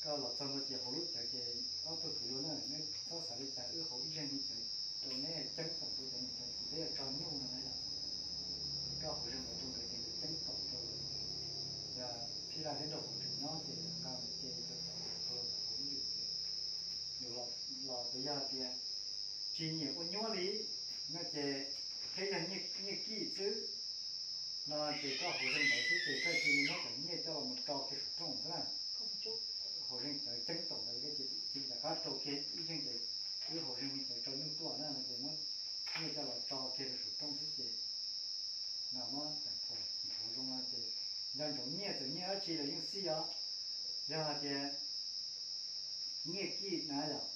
Koj los txog ntua ces hauv lub cawv ces ob tug kwv luag na, neb txhob xav li cas, wb hauv ib zeeg me cawv rau neb ceeb toom rau cov niam cov txiv, peb yuav tso nyuj no na yom. Ces koj hauv zeeg ntawd rau nkawd ces nkawd ceeb toom rau lawv. Yog phij laj thiab nraug hauv tseem nyob ces yog nqa mus ce rau cov hauv ib lwm ces yus los tus yog tias tsis nyiam ua nyuaj li no ces thiab yog nyiaj kij xwb no ces koj hauv zeeg ntawd xwb ces koj cia li muab cov nyiaj coj los mus tso kiag saum rooj xwb na. Hauv zeeg cawv ceeb toom ntawd cia li rov qab rau kiag ib zeeg ces wb hauv zeeg me cawv tso nyuj tuaj na no ces muab nyiaj coj los tso kiag rau saum rooj xwb ces no muab tawm phuam nthuav zoo no ces nco ntsoov nyiaj, txawm nyiaj dab tsi los yeej xij os. Yog hais tias nyiaj kij na yom,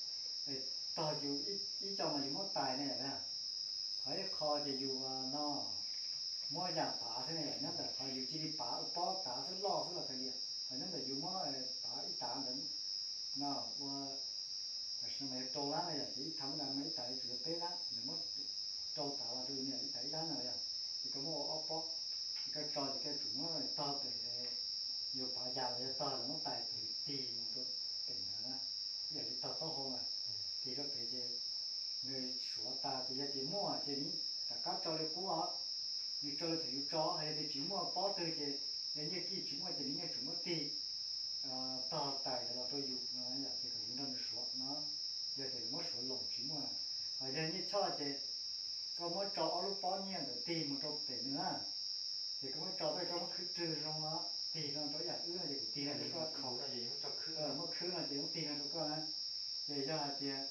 tog yus ib co mas yus muab tais na yom, qhov ib qho ces yus no muab yam pav xwb na yom, nyob ntawm qhov yus cia li pav ua pob tav xwb loj xwb los kav liam, qhov nyob ntawm yus muab pav ib tav ntawd no ua, tam sim no mas yog rau lab na yom, ces ib thav muab da no ib tav yuav tsum yog peb lab, lawv muab rau tav los rau yus no yom, ib tav ib lab no yom, ces koj muab ua ob pob, ces koj tso ces koj tsum muab tog pem yus pav yam los yog tog lawv muab tais pem tig mus rau pem ntawd na, ib yam li tog taub hau na, tig rau pem ces nws suav tas ces yog tias muaj ces nws rov qab tso li qub os, nws tso li thaum yus tso, yog tias tsis muaj pob twg ces yog nyiaj kij tsis muaj ces nws yeej tsum muab tig tog tais ntawd los rau yus no yom, ces kom yus nrog nws suav no, yog tias lawv muab suav loos tsis muaj na. Ho yog nyiaj choj ces koj muab tso ob lub pob nyiaj ntawd tig mus rau pem nws na, ces koj muab tso tas koj muab khwb rwg zoo no, tig no rau ib yam wb no ces kuv tig no rau koj, muab khwb no ces muab tig no rau koj na. Ces yog hais tias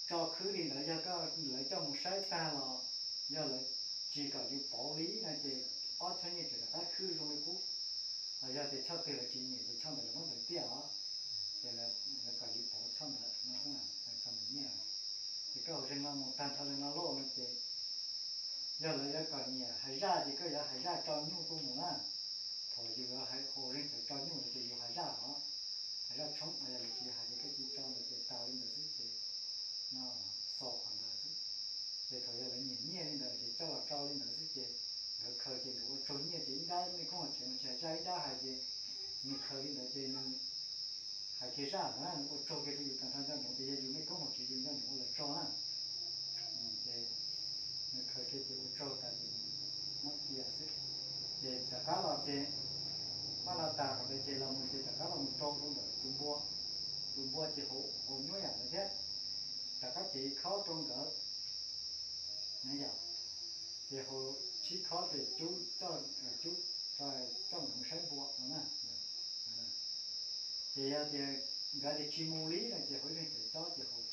tso khwb li ntawd yog koj, lawv coj mus saib tag los yog lawv tsis kom yus pauv li no ces ob choj nyiaj tseem rov qab khwb zoo li qub. Ho yog tias choj twg lawv tsis nyiam ces choj ntawd lawv muab ntxeev tiaj os, ces lawv kom yus pauv choj ntawd no, choj ntawd nyiaj. Ces koj hauv zeeg no mus tag nrho li no lauj no ces yog lawv yuav kom nyiam hais zaj ces koj yuav hais zaj tso nyuj tuaj mus na. Thaum yus hauv zeeg cawv tso nyuj no ces yus hais zaj os, hais zaj tshoob, yog lawv tsis hais ces koj cia li tso ntawd ces tas li ntawd xwb ces no xaus qhov ntawd xwb. Ces thaum yog lawv nyiam nyiaj li ntawd ces coj los tso li ntawd xwb ces nkawd khaws ces nkawd ua tsaug nyiaj ces ib nrab mej koob hauv tsev mas tsis hais zaj, ib nrab hais ces nws khaws li ntawd ces nws hais kiag zaj ntawd na, nws ua tsaug kiag rau yus tag nrho nco ntsoov tias yog yus mej koob hauv tsev yus nco ntsoov ua lawv tsaug na. Ces nws khaws kiag ces ua tsaug tas ces nws muab cia xwb. Ces rov qab los ces maj no tas qhov ntawd ces los mus ces rov qab los mus rau rau ntawm tus npua, tus npua ces hauv nyuaj yam ntawd thiab, rov qab cev khob rau nkawd na yom. Ces hauv sib khob ces cub, cub coj nkawd mus saib npua no na. Ces yog tias nkawd tias tsis mus li no ces hauv ib zeeg cawv cob ces hauv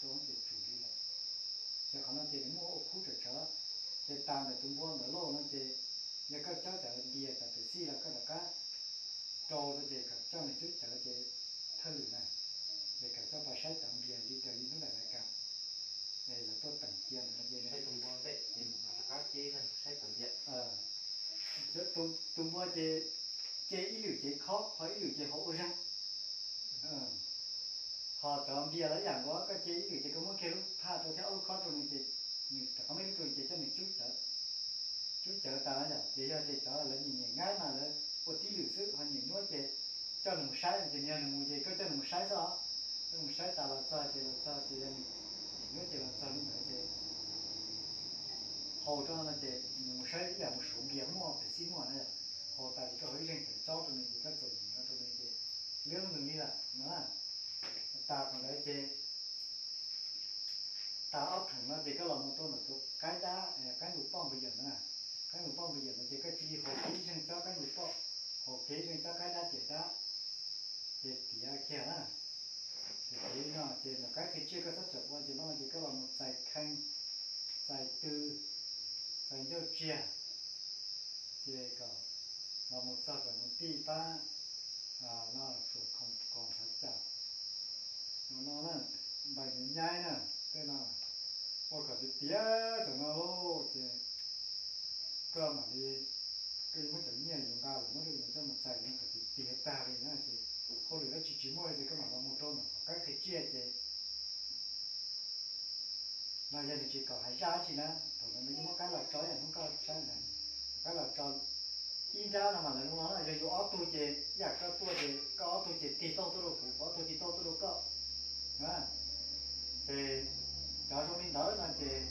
rau ces tsum li lawm. Ces qhov no ces nws muaj ua khub tsawm tsawv, ces tas ntawm tus npua ntawd lauj no ces yog koj cob cov npias cov pem xij los koj rov qab rau rau ces kom coj nws cub cawv ces thawj lwm na, ces kom coj pas saib cov npias li raws li hnub ntawm lawv kam, lawv tuaj teem cia ntawd no ces tus npua ces tus npua ces ce ib lwm ces khob, ho ib lwm ces hauv ua zeeg. Ho cov npias los ib yam nkaus, koj ce ib lwm ces koj muab kiag lub thaj rau thiab ob lub khob rau nws ces nws rov qab muab ib lub rau ces coj nws cub cawv, cub cawv tas yom. Ces yog tias cov lawv nyiam nyiam nqaib mas lawv ua tib lwm xwb, ho nyiam nyuab ces coj nws mus saib, ces nws yog nws mus ces koj coj nws mus saib xwb os. Coj nws mus saib tas los txog ces los txog ces yog nws nyiam nyuab ces los txog li ntawd ces haus rau no ces nws mus saib ib yam mus suav npias muaj pem xij muaj na yom. Haus tas ces koj hauv ib zeeg cawv cob rau nws ces koj txaus yim no rau nws ces liab nws li lawm no. Tas qhov ntawd ces tas ob theem no ces koj los mus rau ntawm tus qaib dab, qaib npus poj npus yawm na. Qaib npus poj npus yawm no ces koj cia li haus kiag ib zeeg cob qaib npus poj, haus kiag ib zeeg cob qaib dab cem dab, ces tiav kiag na. Ces tiav li no ces ntawm qaib qhia tsiaj koj txhob txawm ua ces no ces koj los mus txais khee, txais tw, txais ncauj tsiag, ces kom los mus txog kom mus tij pab no tsuam khoom koos xav cam no no na, npais nyaib nyaib na, tej no ua kom tiav tiav tam no lauj ces koj mam li, koj yuav muab cov nyiaj yuav nqa los muab rau yus coj mus txais no kom tiav tiav tag li na ces hauj lwm dab tsi tsis muaj li ces koj mam los mus rau ntawm qhov qaib qhia tsiaj ces no yog nws tsis kom hais zaj dab tsi na, thaum ntawd nws yeej muab qaib los tso ib yam hnub koj saib na, qaib los tso, Ib nrab no mas lawv zoo no yog yus ob tug ces yam koj tuaj ces koj ob tug ces tig tauj tuaj rau kuv, kuv ob tug tig tauj tuaj rau koj. Ces cov zoo li ntawd no ces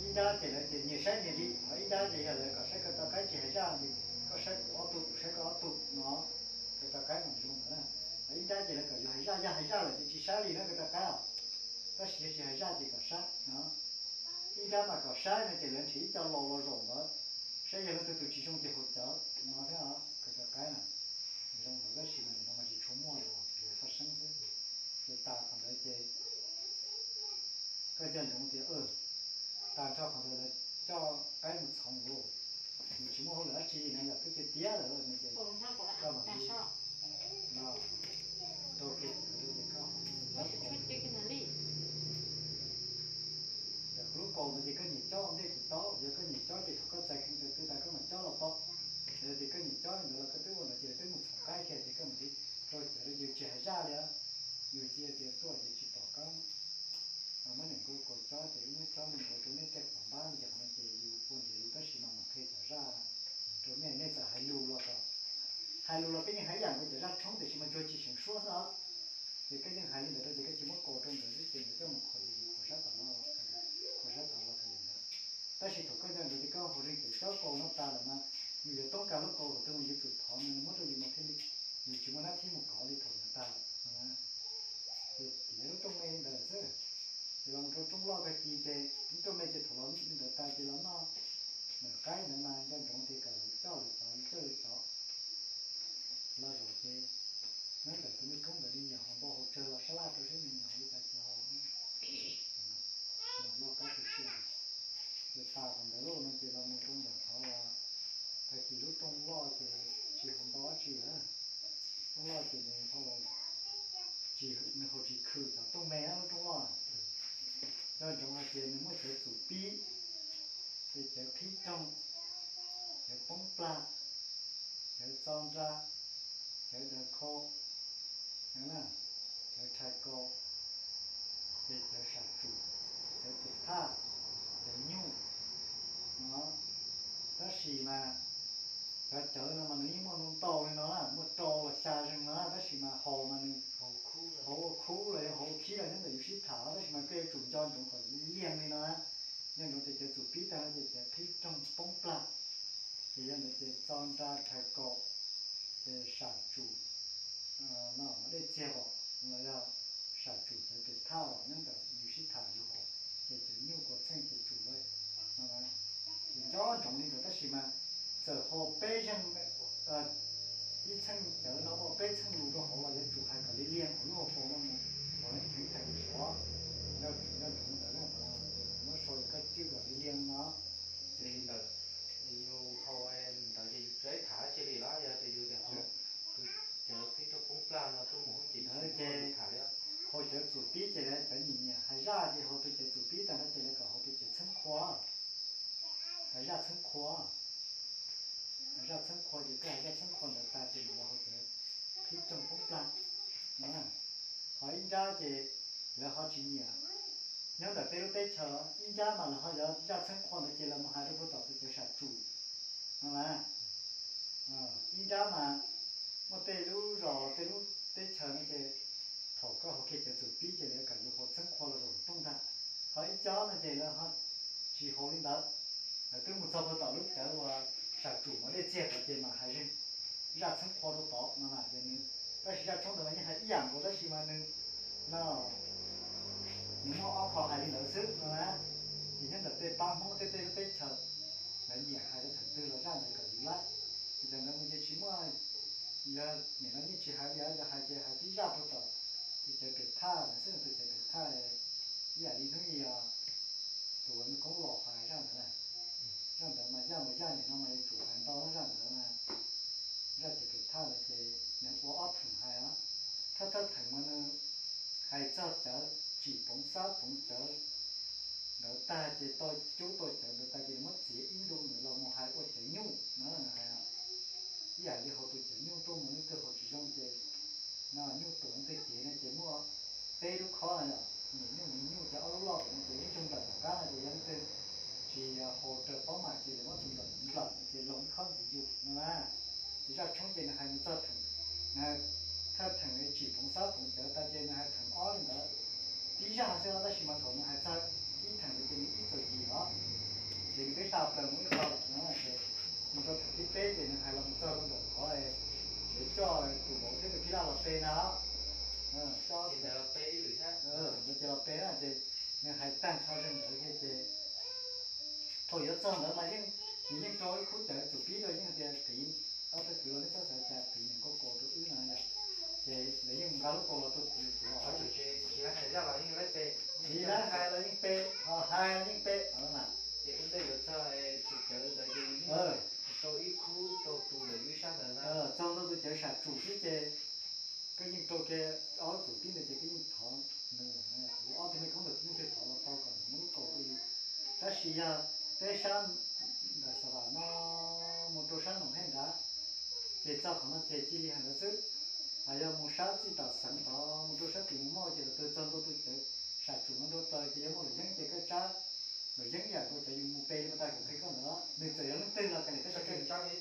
ib nrab ces lawv ces nyias saib nyias li, ho ib nrab ces yog lawv kom saib koj rov qaib tsis hais zaj ces koj saib kuv ob tug kuv saib koj ob tug no, koj rov qaib mas zoo ntawd na. Ho ib nrab ces lawv kom yus hais zaj, yog hais zaj lawm ces tsis saib li na, koj rov qaib os. Tab sis yog tsis hais zaj ces kom saib no. Ib nrab mas kom saib no ces lawv nrhiav ib co laus los zaum ntawd, saib yog leej twg tus tsis zoo ces haus cawv no thiab os, koj rov qaib na. Zoo ntawd tab sis mas nim no mas tsis tshua muaj lawm, tsuas yog faj seeb xwb. Ces tas qhov ntawd ces koj nco ntsoov tias tas nrho qhov ntawd lawv coj qaib mus txhoov lauj, yus tsis muaj hauj lwm dab tsi li na, yog twb tiav tiav lawm no ces koj mam li no rau kiag cov ntawd ces koj ho coj kaus. Yog kuv lub kaus no ces koj nyiam cob ua ntej kuv tau, yog koj nyiam cob ces thaum koj txais kheej txais twg tas koj mam cob los tau. Yog tias koj nyiam cob li ntawd los koj twb ua ntawd ces twb mus txhoov qaib kiag ces koj mam li rau cov yus tsis hais zaj li. Yus cia tias tuaj ces tsis pom koj muab niam nkauj kaus cob ces wb muab cob me nkaus rau nej tej qhov npab no ces qhov no ces yus ua nrhiav lus tab sis mas mam qhia cov zaj rau nej, nej txawm hais lus los kom, hais lus los peb yeej hais ib yam nkaus cov zaj tshoob tiam sis mas ntsuag tsis seev suab xwb os. Ces koj yeej hais li ntawd rau ces koj cia muab kaus rau nkawd xwb ces nkawd coj mus khuam ces yus khuam sab tom no, khuam sab tod los kom ntawd. Tab sis thaum koj nco ntsoov tias koj haus zeeg cov cob kaus no tas lawm mas yus yuav toob kas lub kaus thaum twg mas yuav tsum thov nws muab rau yus mas thiaj li, yus tsis muaj nab thib mus kov li thaum ntawd tas lawm no. Ces tiav lub rooj me li ntawd xwb. Ces los mus rau rooj loj tag kis ces lub rooj me ces thaum los li ntawd tas ces los noj ntawm qaib ntawd mas nco ntsoov tias kom lawv coj lawv cov, lawv coj lawv cov. Los zaum ces nyob ntawm tus me koob ntawd li nyiam haus npau haus tsawg los sab laj rau seb nws nyiam haus li cas ces haus. Loj qaib tu siab. Ces tas qhov ntawd lauj no ces los mus rau ntawm qhov tag kis lub rooj loj ces tsis haus npau dab tsi lawm. Rooj loj ces nws haus tsis, nws haus tsis khwm cov rooj me lub rooj loj. Nco ntsoov hais tias nws muaj cawv txum pib, ces cawv qhib rooj, cawv poob plag, cawv txo nra, cawv daws khau, cawv rhais kaus, ces cawv sam tsum, cawv pem thaj, cawv nyuj no. Tab sis mas cov cawv no mas nws yeej muaj ntau ntau li no na, muaj rau los xya zeeg no na, tab sis mas haus mas nws haus ua khub los yog haus ua khib los nyob ntawm yus sib tham, tab sis mas koj yuav tsum nco ntsoov kom liaj li no na. Nco ntsoov tias cawv txum pib tag no ces cawv qhib rooj poob plag, ces yog ntawd ces txo nra rhais kaus, ces sam tsum no dej txiag os, los yog sam tsum cawv pem thaj os nyob ntawm yus sib tham yus haus, ces cawv nyuj kuas txheej ces tsum lawm no. Ces nco ntsoov li ntawd tab sis mas txawm haus peb zeeg, ib txheej cawv no ua peb txheej lus rau hauv los yuav tsum hais kom li liag hauv lub hauv paus no mus, kom nws cheev theem suav. Nco ntsoov ntawd na, muab sau yus kab cwj kom li liag no. Ces li ntawd yus haus ntawd ces yus tsis tham dab tsi li los yog tias yus tias haus tus cawv qhib rooj poob plag no tuaj mus ces ntawd ces tham li. Haus cawv txum pib ces lawv cov nyiam nyiam hais zaj ces haus tus cawv txum pib tag no ces lawv kom haus tus cawv txheeb qhua, hais zaj txheeb qhua. Hais zaj txheeb qhua ces koj hais zaj txheeb qhua ntawd tas ces mam los haus cawv qhib rooj poob plag no. Ho ib nrab ces lawv ho tsis nyiam, nyob ntawm tej lub teb chaws ib nrab mas lawv ho yuav zaj txheeb qhua ntawd ces lawv mus hais rau puag tom tus cawv sam tsum no na. Ib nrab mas muaj tej lub zos tej lub teb chaws no ces thaum koj haus kiag cawv txum pib ces lawv kom yus haus txheeb qhua los zaum rooj ntag. Ho ib co no ces lawv ho tsis haus li ntawd, lawv twb mus txog puag tom lub cawv uas sam tsum mov dej txiag tod ces mam hais zeeg zaj txheeb qhua rau tod no na. Ces nws, tab sis zaj tshoob ntawd mas yeej hais ib yam nkaus tab sis mas nws no, nws muaj ob qho hais li ntawd xwb no na. Ces nyob ntawm tej pab Hmoob tej tej lub teb chaws, lawv nyiam hais rau thaum twg los zaj ntawd kom yus laib. Ces thaum ntawd mus ces tsis muaj, yog nim no yeej tsis hais li, yog hais ces hais tib zaj puag tom tus cawv pem thaj ntawd xwb, tus cawv pem thaj. Ib yam li hnub ib yam tus uas me koob los hais zaj ntawd na, zaj ntawd mas yaj mas yaj nim no mas yuav tsum hais ntau zaj ntawd na. Zaj cawv pem thaj ntawd ces nws ua ob theem hais os. Thawj thawj theem mas nws hais txog cawv tsim poov xab poov cawv ntawd tag ces tau cub tau cawv ntawd tag ces nws muab txiav ib ntu ntawd los mus hais ua cawv nyuj no. Nws hais ib yam li haus tus cawv nyuj tuaj mus leej twg haus tsis zoo ces no nyuj tuam leej twg cev no ces muaj peb lub khob no yom, niam nyuj miv nyuj ces ob lub loj no ces ib tug nplawm tom qab no ces yog leej twg tsis haus raws paub mam ces lawv muab tus nplawm nplawm no ces loo ib khob ntxiv yus no na. Zaj tshoob ces nws hais mus txog theem, nws hais thawj theem tsim phoov xob phoov cawv tas ces nws hais theem ob li ntawd tib zaj xwb os, tab sis mas thaum nws hais txog ib theem ntawd ces nws ib txuas yim os. Ces nws twb hla plaws mus ib qho no ces mus rau theem thib peb ces nws hais los mus txog rau ntawm qhov yuav coj tus vauv thiab tus phij laj los pe na. Coj ntawd los pe ib lwm thiab, ntawd ces los pe na ces nws hais tag nrho zeeg ntawd thiab ces thaum yuav txog ntawd mas yeej, nws yeej rau ib khub cawv txum pib rau yeej hais tias qiv, ob tug kwv los nej txhob xav cas qiv niam nkauj kaus rau wb no yom. Ces lawv yeej nqa lub kaus los rau tus tuav, tsis laib hais los yeej pe, ho hais los yeej pe na. Ces ua ntej yuav txog tus cawv ntawd ces rau ib khub rau tus ntawm yus ib sab ntawd na. Txog ntawm tus cawv sam tsum xwb ces koj yeej rau kiag ob lub txum pib ntawd ces koj yeej thov nws, yus ob tug mej koob ntawd yeej thov los tau kom nws muab lub kaus rau yus. Tab sis yog peb sab ntawm Xav Vam no mus rau sab Noom Hej nrad ces txog qhov no ces cia li hais ntawd xwb. Hos yog mus sab txij tom xeev tod mus rau sab tim mus moj ces tus twg txog ntua tus cawv sam tsum no nrau taws ces yog muaj luam yeeb ces koj tsab luam yeeb ib yam nkaus cov yus mus pe li mas tas kuv qhia koj ntawd, nws txawm yog leej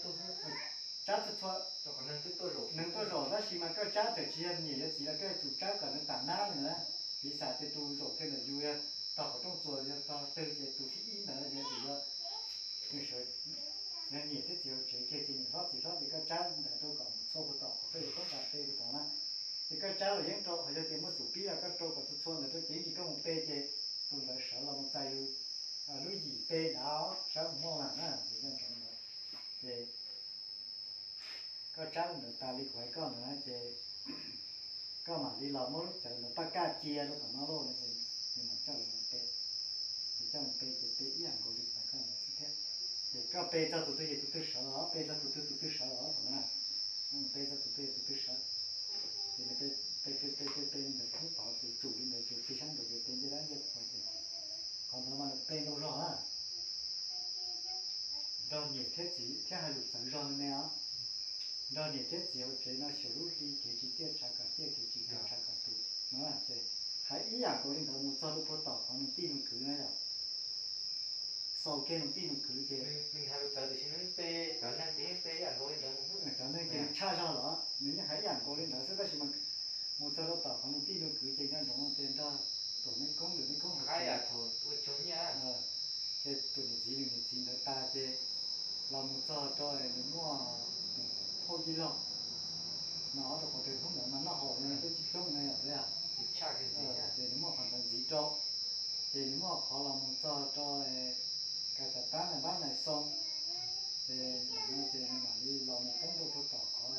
twg los kav liam tab sis tsab txhua txhua neeg tuaj zaum tab sis mas koj tsab txawm tsis yog niam yog txiv los koj yuav tsum tsab kom nws tam nab li ntawd. Piv xam tias tus zaum kiag ntawm yus yog tog qhov rooj txuas yog tog twg ces tus thib ib ntawd yog, yog niam thiab txiv hauv tsev kiag ces niam hlob txiv hlob ces koj tsab ntawd rau kom mus txhua puag tom qhov koj yuav toob kas pe puag tom na. Ces koj tsab luam yeeb rau, ho yog tias muaj txum pib los koj rau kom txhua txhua ntawd rau ces ib ntsis koj mus pe ces tus ntawd sawv los mus txais yus lub yim pe nrad sab mus moj na na ces nco ntsoov ntawd. Ces koj tsab li ntawd tas li kuv hais koj ntawd ces koj mam li los muab lub cawv ntawd paj kaj cia rau tom no lauj no ces nws mam coj los pe. Ces coj mus pe ces pe ib yam nkaus li kuv hais koj ntawd xwb thiab. Ces koj pe txog tus twg ces tus twg sawv os, pe txog tus twg tus twg sawv os thaum no na. Pe txog tus twg ces tus twg sawv. Ces nws pe pe pe pe pe pe li ntawd thoob tod ces tsum li ntawd ces tig sab nraud ces pe ncej dab ncej qhuav ces qhov ntawd mas nws pe ntau zog na. Nrog niam thiab txiv thiab hais lus txawv zog li ne os. Nrog niam thiab txiv hauv tsev no xyaum lub hli kev tsis tiaj tshav kom tiaj kev tsis kav tshav kom tus no ces hais ib yam nkaus li ntawd mus txog rau puag tom qhov nus tij nus kwv na yom. Xaus kiag nus tij nus kwv ces cov neeg ces nws tshaj zog los nws yeej hais ib yam nkaus li ntawd xwb tab sis mas mus txog rau tom qhov nus tij nus kwv ces nco ntsoov tias nrog tus mej koob ntawm mej koob hauv tsev ces tus niam txiv nws niam txiv ntawd tas ces los mus txog rau nws muaj phauj yij laug no ob tug qhov tes hnub ntawd mas noj haus no peb tsis coob na yom. Ces nws muaj qhov ntawd ntxiv rau, ces nws muaj qhov los mus txog rau kas tas tab nais npab nais xoo, ces mam no ces nws mam li los mus poob rau puag tom qhov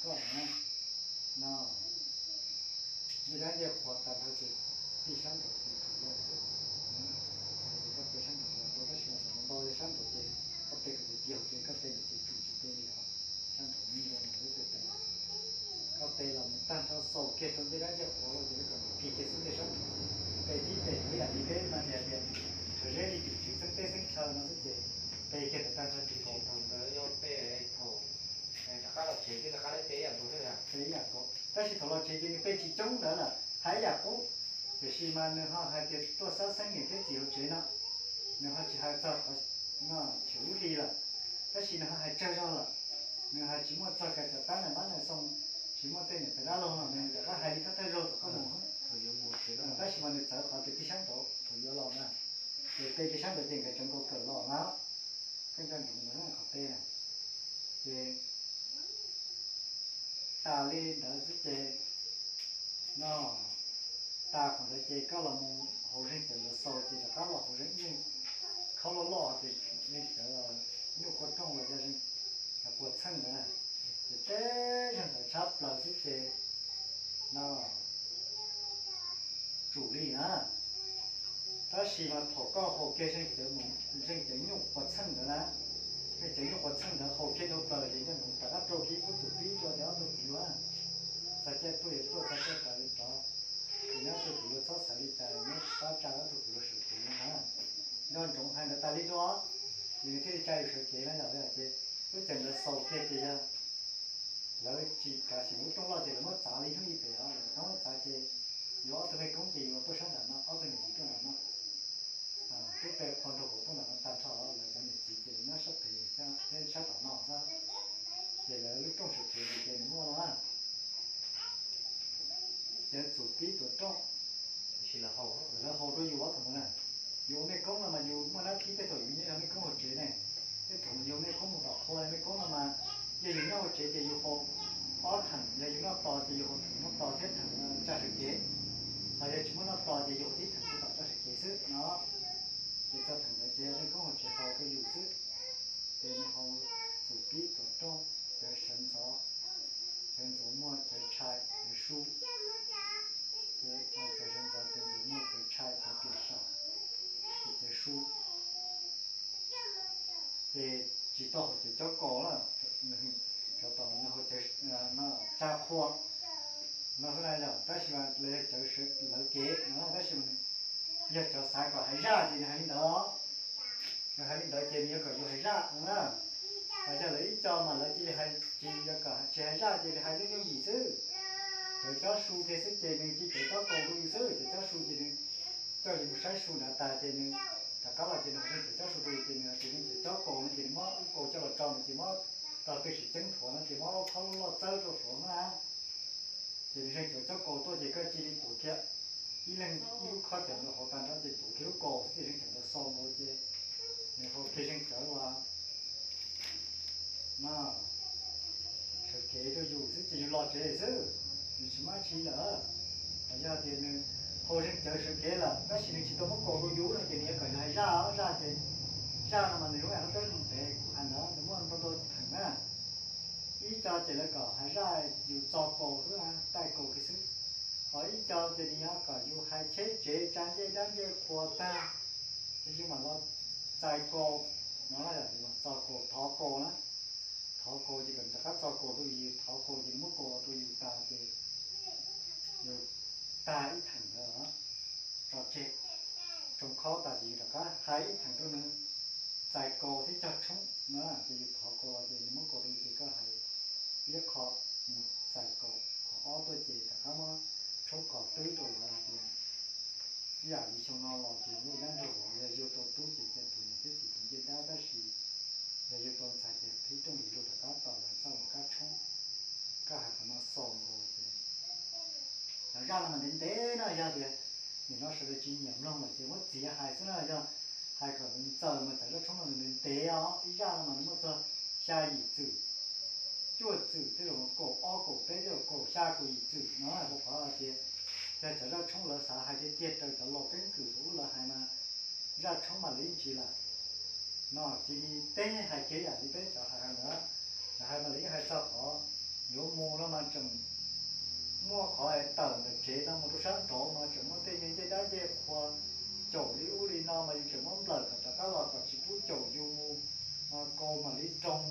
koj na no. Ncej dab ncej qhuav tag nrho ces tij sab nraud ces tsum lawm xwb. Ces koj pe sab nraud los rau tab sis mas xam ntau yog sab nraud ces koj pe kom tiav tiav hauv ces koj pe ntawd ces tsum tsis pe li os. Sab nraud me ntsis ntawd peb pe, koj pe los mus tag nrho xaus kiag rau ncej dab ncej qhuav los ces peb kom nws kis kiag xwb ncej sab nraud ces pe tib pe rau ib yam li peb no ces hais tias rhawv zeb li tim tswv xeeb teb xeeb chaw no xwb ces pe kiag ntawd tag nrho ces thaum ntawd yog pe thaum rov qab los tsev thiab rov qab pe ib yam nkaus thiab. Pe ib yam nkaus tab sis thaum los tsev ces nws pe tsis coob ntawd lawm hais ib yam qub. Tiam sis mas nws ho hais tias tuaj xab xeeb niam thiab txiv hauv tsev no, nws ho tsis hais txog qhov no xyaum lub hli lawm, tab sis nws ho hais tsawg zog lawm. Nws hais tsis muaj txog kas tas tab nais npab nais xoo, tsis muaj tej niam tais dab laug no nws rov qab hais li thawj thawj zaug thaum koj mus. Tab sis mas nws txawv qhov tias tij sab nraud thaum yuav los na, ces pe tij sab nraud ces nkawd tseem nkaus kawm los na. Koj nco ntsoov ntawd qhov pe na. Ces tas li ntawd xwb ces no, tas qhov ntawd ces koj los mus hauv zeeg cawv ntawd xaus ces rov qab los hauv zeeg ib zeeg khaub loj loj tias zeeg cawv nyuj kua rooj los yog zeeg quas txheej ntawd na. Ces peb zeeg ntawd tshab plaws xwb ces no tsum li na. Tab sis mas thaum koj haus kiag zeeg cawv, zeeg cawv nyuj quas txheej ntawd na, zeeg cawv nyuj quas txheej ntawd haus kiag dhau plaws ces nco ntsoov rov qab rau kiag ib khub txum pib rau ces ob tug kwv luag, txog caij tuaj yuav tuaj txog caij rov yuav rov, ces nyob ob tug kwv luag txhob xav li cas, nyob pab tsa ob tug kwv luag sawv cev no na. Nco ntsoov hais ntawd tas li rau, ces nws thiaj li tsa yus sawv cev na yom. Ces lub cawv ntawd xaus kiag ces yog lawv tsis kav xyeem lub rooj loj ces lawv muab txav li hnub ib pem os, lawv muab txav ces yuav ob tug mej koob ces yuav tuaj sab nram no, ob tug niam txiv tuaj nram no, twb pe qhua nraug hauv tuaj nram no tag nrho, lawv cov niam txiv ces lawv nyob sab pem thiab sab tom no xwb. Ces lawv lub rooj sawv tsev ces nws muaj no na. Cov txum pib tuav rooj, lawv haus rau yus ob thaum ntawd na. Yus ua mej koob no mas yus muaj nab thib tej thaum yus nyob yog mej koob hauv tsev ne. Tej thaum yus ua mej koob mus tom qhua li mej koob no mas yog yus nyob hauv tsev ces yus haus ob theem, yog yus noj tos ces yus haus theem noj tos thiab theem tsa sawv kev. Hos yog tsis muaj noj tos ces yus haus tib theem rau tom tsa sawv kev xwb no. Ces txog theem ntawd ces yog mej koob hauv tsev haus rau yus xwb. Ces nws haus txum pib tuav rooj, cawv sawv ntxov, cawv ntxuav muag, cawv tshais, cawv sub, ces cawv sawv ntxov, cawv ntxuav muag, cawv tshais, cawv pliam sam, ces cawv sub. Ces tsis tau haus cawv cob kaus na, cov tom no haus cawv tsa qhua no xwb na yom, tab sis mas lawv yog cawv sawv lawv kev no, tab sis mas yog cov xav kom hais zaj ces nws hais li ntawd. Nws hais li ntawd ces nws yuav kom yus hais zaj no na. Hos yog lawv ib co mas lawv cia li hais, tsis yog kom tsis hais zaj ces li hais lub yooj yim xwb. Cawv cob su kiag xwb ces nws cia cawv cob kaus rau yus xwb, cawv cob su ces nws coj yus mus saib su nrad tas ces nws rov qab los ces nws hais cawv cob su rau yus ces nws hais tias cawv cob kaus no ces nws muab lub kaus coj los tso ntawd ces muab tog twg sim ceeb thuav no ces muab ob khob lub loj txawb rau suav na. Ces nws zeeg cawv cob kaus tuaj ces koj cia li tuav kiag ib leeg ib lub khob cawv ntawd hauv tas nrho ces tuav kiag lub kaus xwb ces zeeg cawv ntawd xaus nkaus ces nws haus kiag zeeg cawv uas no sawv kev rau yus xwb ces yus los tsev xwb, nws tsis muaj dab tsi lawm. Hos yog tias nws haus zeeg cawv sawv kev lawm tab sis nws tsis tau muab kaus rau yus no ces nws yuav kom yus hais zaj, zaj ces, zaj no mas nws zoo yam no peb mus pem kuv hais ntawd nws muaj ntau ntau theem na. Ib co ces lawv kom hais zaj yus txo kaus xwb, taij kaus kiag xwb. Hos ib co ces nws yuav kom yus hais cheb tsev tsa ncej dab ncej qhua tag, ces yus mam los txais kaus no, yus mam txo kaus thov kaus na. Thov kaus ces kom rov qab txo kaus rau yus, thov kaus ces nws muab kaus rau yus tas ces yus tag ib theem ntawd tso tseg, tsoo khob tas ces yus rov qab hais ib theem rau nws txais kaus thiab cog tshoob na. Ces yus thov kaus los ces nws muab kaus rau yus ces koj hais ib qho mus txais kaus, qhov ob tuaj ces rov qab muab tshoob qos twb rau lawv hais tias ib yam li xyoo no los ces yus nyab nraug vauv yog yug tau tub ces cia tus niam thiab txiv tus ncej dab, tab sis yog yug tau ntxhais ces qhib rooj lim lug rov qab tos lawv txoj mus kab tshoob. Koj hais qhov no xaus nkaus ces cov zaj no mas ntev ntev no, yog tias nim no sawv daws tsis nyiam mloog lawm ces muab txiav hais xwb na. Yog hais kom nws ntxaws mas cov zaj tshoob no nws ntev ntev os, ib zaj no mas nws muaj txog xya yim txwm, cuaj txwm, tej zaum kaum ob kaum peb, tej zaum kaum xya kaum yim txwm no, rau qhov hais tias yog cov zaj tshoob lawv xav hais tiag tiag raws cov laus keeb kwm thaum ub lawv hais mas zaj tshoob mas lawv yeej tsis lam no cia li teb hais kiag yam li peb cov hais hais ntawd. Cov hais mas lawv yeej hais txog qhov yuav mus no mas tseem muaj qhov tawm ntawm tsev no mus rau sab nraud mas tseem muaj tej me ncej dab ncej qhua caum li ub li no mas yus tseem muab nplawm kom rov qab los kom tsis pub caum yus mus. Kaus mam li roog,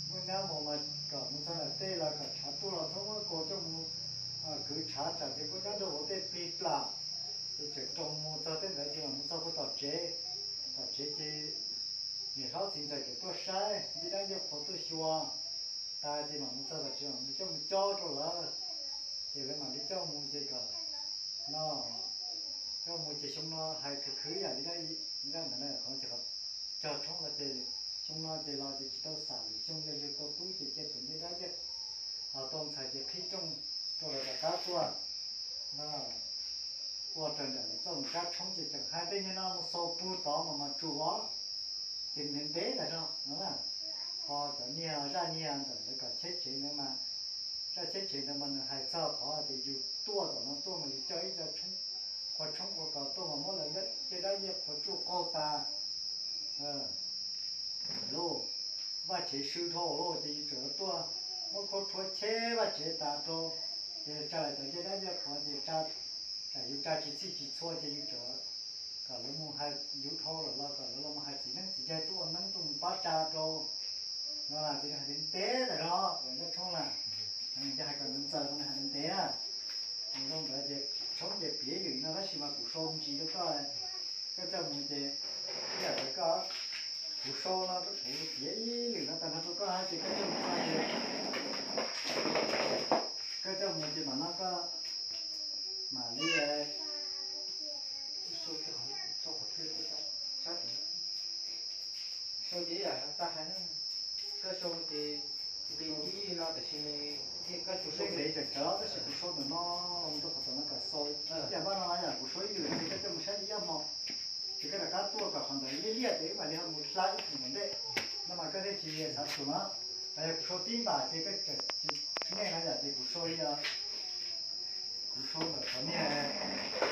muaj nyab mus mas kom mus txog nram tej los kom tshav tuaj los txhob muab kaus coj mus kwv tshav tsam ces muaj nyab nraug vauv tej plig plam. Ces tseem roog mus txog tej ntawd ces mam mus txog puag tom tsev. Tom tsev ces niam hlob txiv ntxawm tseem tuaj saib, ncej dab ncej qhua tuaj xyuas tas ces mam mus txog tom tsev mam mus coj mus cob rau lawv. Ces lawv mam li coj mus ces kom no, coj mus ces xyoo no hais khwv khwv yam li zaj ntawd na, qhov no ces qhov cog tshoob no ces xyoo no ces los ces tsis tau xam lwm xyoo, yog yug tau tub ces cia tus ncej dab ncej, tau ntxhais ces qhib rooj rau lawv rov qab tuaj no, ua raws nraim lawv txoj mus kab tshoob ces tseem hais tej niag no mus xaus puag tod mas mas tsuas os. Ces ntev ntev tas zog no na. Ho cov niag zaj niag ntawm lawv kom cheb tsev ntawd mas, zaj cheb tsev ntawd mas nws hais txog qhov tias yus tuaj tom no tuaj mas yus coj ib co tshoob, qhua tshoob qhua kos tuaj mas muab lawv ncej dab ncej qhua tsuj qaug tas lauj, vaj tsev sw dhau lauj, ces yus tseem tuaj muab khaub rhuab cheb vaj tsev tas rau, ces tsa lawv cov ncej dab ncej qhua ces tsa, tsam yus tsa tsis txhij tsis txhua ces yus tseem kom lawv mus hais yus dhau lawm los kom lawv los mus hais txiv neeb txiv yaig tuaj ua neeb tuaj mus pab tsa rau. No ces hais ntev ntev tas zog, zaj tshoob na, nws hais kom nws ntxaws no hais ntev ntev na. Zoo ntawd ces tshoob ces piav ib lwm no tab sis mas kuv sau me ntsis rau koj, koj coj mus ces ib yam li koj, kuv sau no kuv piav ib lwm no tag nrho rau koj ces koj coj mus txog ces, koj coj mus ces mam no koj mam li sau kiag qhov, sau qhov twg, sau ces ib yam tag hais na, koj sau ces Ib no tiam sis, leej ntev tsawm tsawv tab sis kuv sau ntawm no, rau qhov tom no kom xaus. Yam paj no yog kuv sau ib lwm ces koj coj mus saib ib hmo, ces koj rov qab tuaj kom qhov ntawd liaj liaj ces wb mam li ho mus hla ib thum tom ntej. No mas koj thiaj tsis xav xus no. Yog kuv sau tib npam ces koj tsis nej no yom, ces kuv sau li, kuv sau ntawm qhov niag